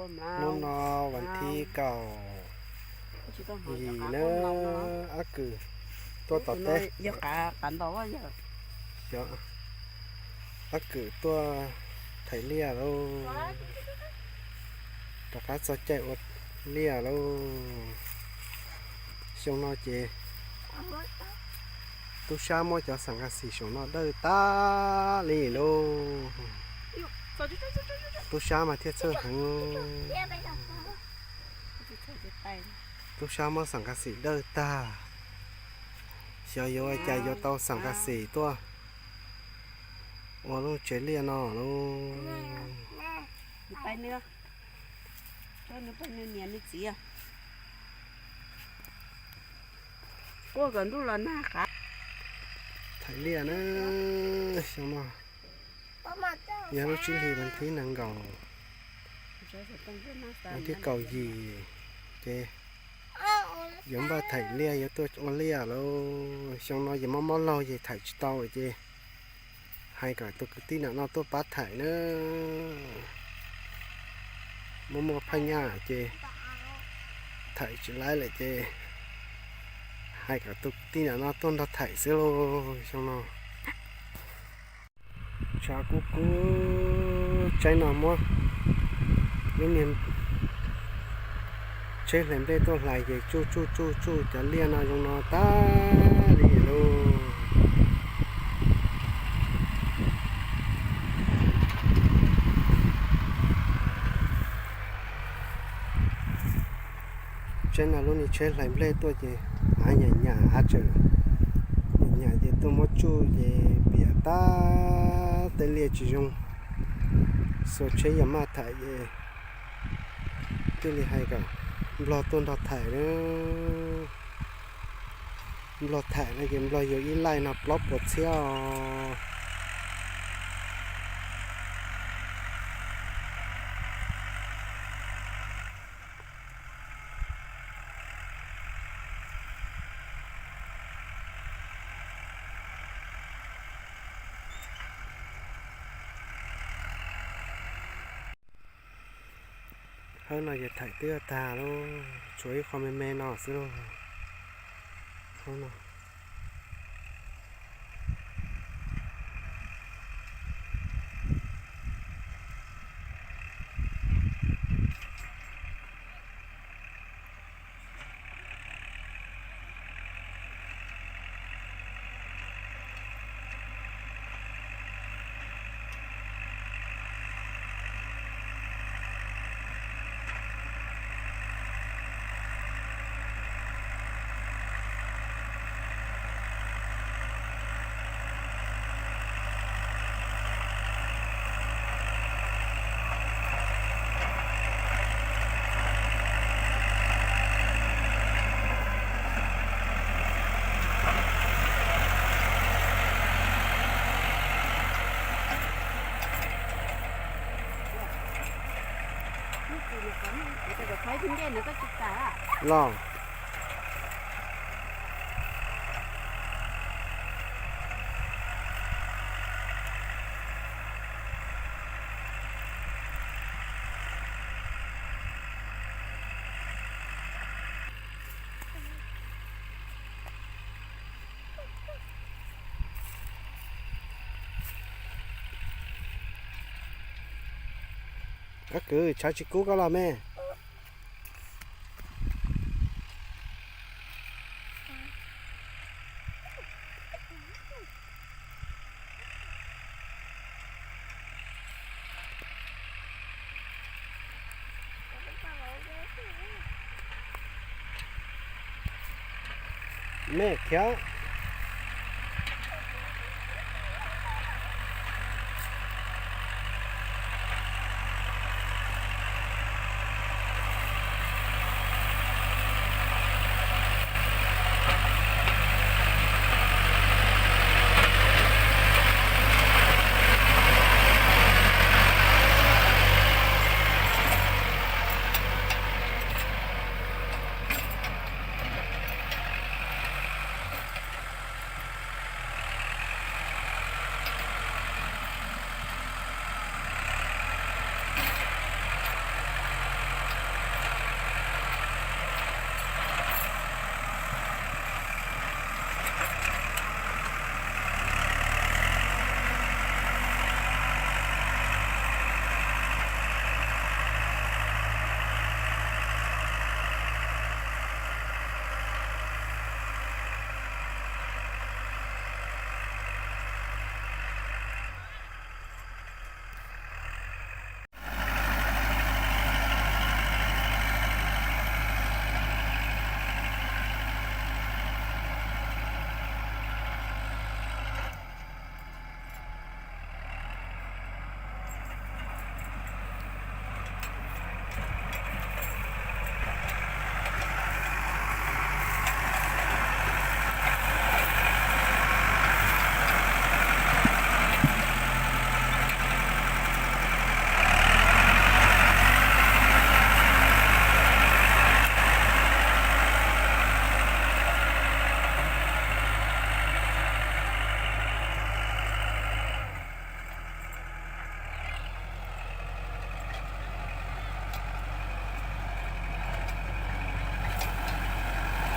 Hnub no vas thib kaum yim na, ab kwm tuaj tom teb. Ab kwm tuaj thaim liaj lauj, rov qab txog caij ua liaj lauj. Xyoo no ces tub sab muab cov xam kas xim saum no dawj tag li lauj. Tub sab mas thiaj txhawj heev. Tub sab muab xam kas xim dawj tag, xyov yuav ua cas yuav tau xam kas xim tuaj ua lub tsev liaj no lauj. Thaim liaj na, xyoo no yog lub tsib hlis vas thib nees nkaum, vas thib kaum yim ces yuav npaj thaim liaj yuav tuaj ua liaj lauj. Xyoo no ces mob mob laug ces thaim tsis tau ces hais kom tus kwv tij nam no tuaj pab thaim na. Muaj muaj phaj nyaj ces thaim tsis laib lawm ces hais kom tus kwv tij nam no tuaj nrog thaim xwb lauj. Xyoo no tshav kub kub, tsaib no muab lub niag tsheb hlais nplej tuaj hlais ces tsuj tsuj tsuj tsuj cov liaj no zoo no tag li lauj. Tsaib no lub niag tsheb hlais nplej tuaj ces av nyam nyam av tseem nyam nyam ces tuaj muab tsuj ces piam tag, tej liaj tsis zoo. Xuas tsheb yog maj thaim ces thiaj li hais kom nplog tuaj nrog thaim na. Nplog thaim no ces nplog yuav ib laij no plaub puas txhiab os. Hawb no ces thaim twb tag lauj, tshuav ib qho me me no xwb lauj. Hawb no. Los. Ab kwv, tshav tsis kub koj los me. Mej khiav.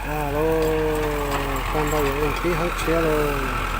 Lauj, tag nrho yuav ua tib hoob tshiab lauj.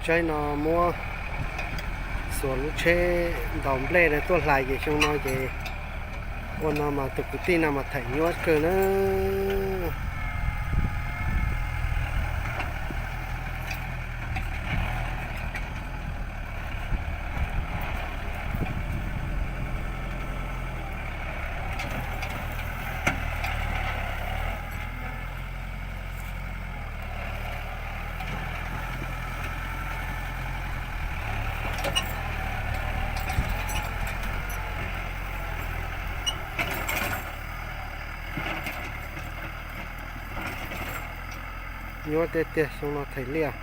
Tsaib no muab xuas lub tsheb ntaus nplej tuaj hlais ces xyoo no ces ua no mas tus kwv tij no mas thaim nyuaj kawg na. Nyuaj tiag tiag, xyoo no thaim liaj.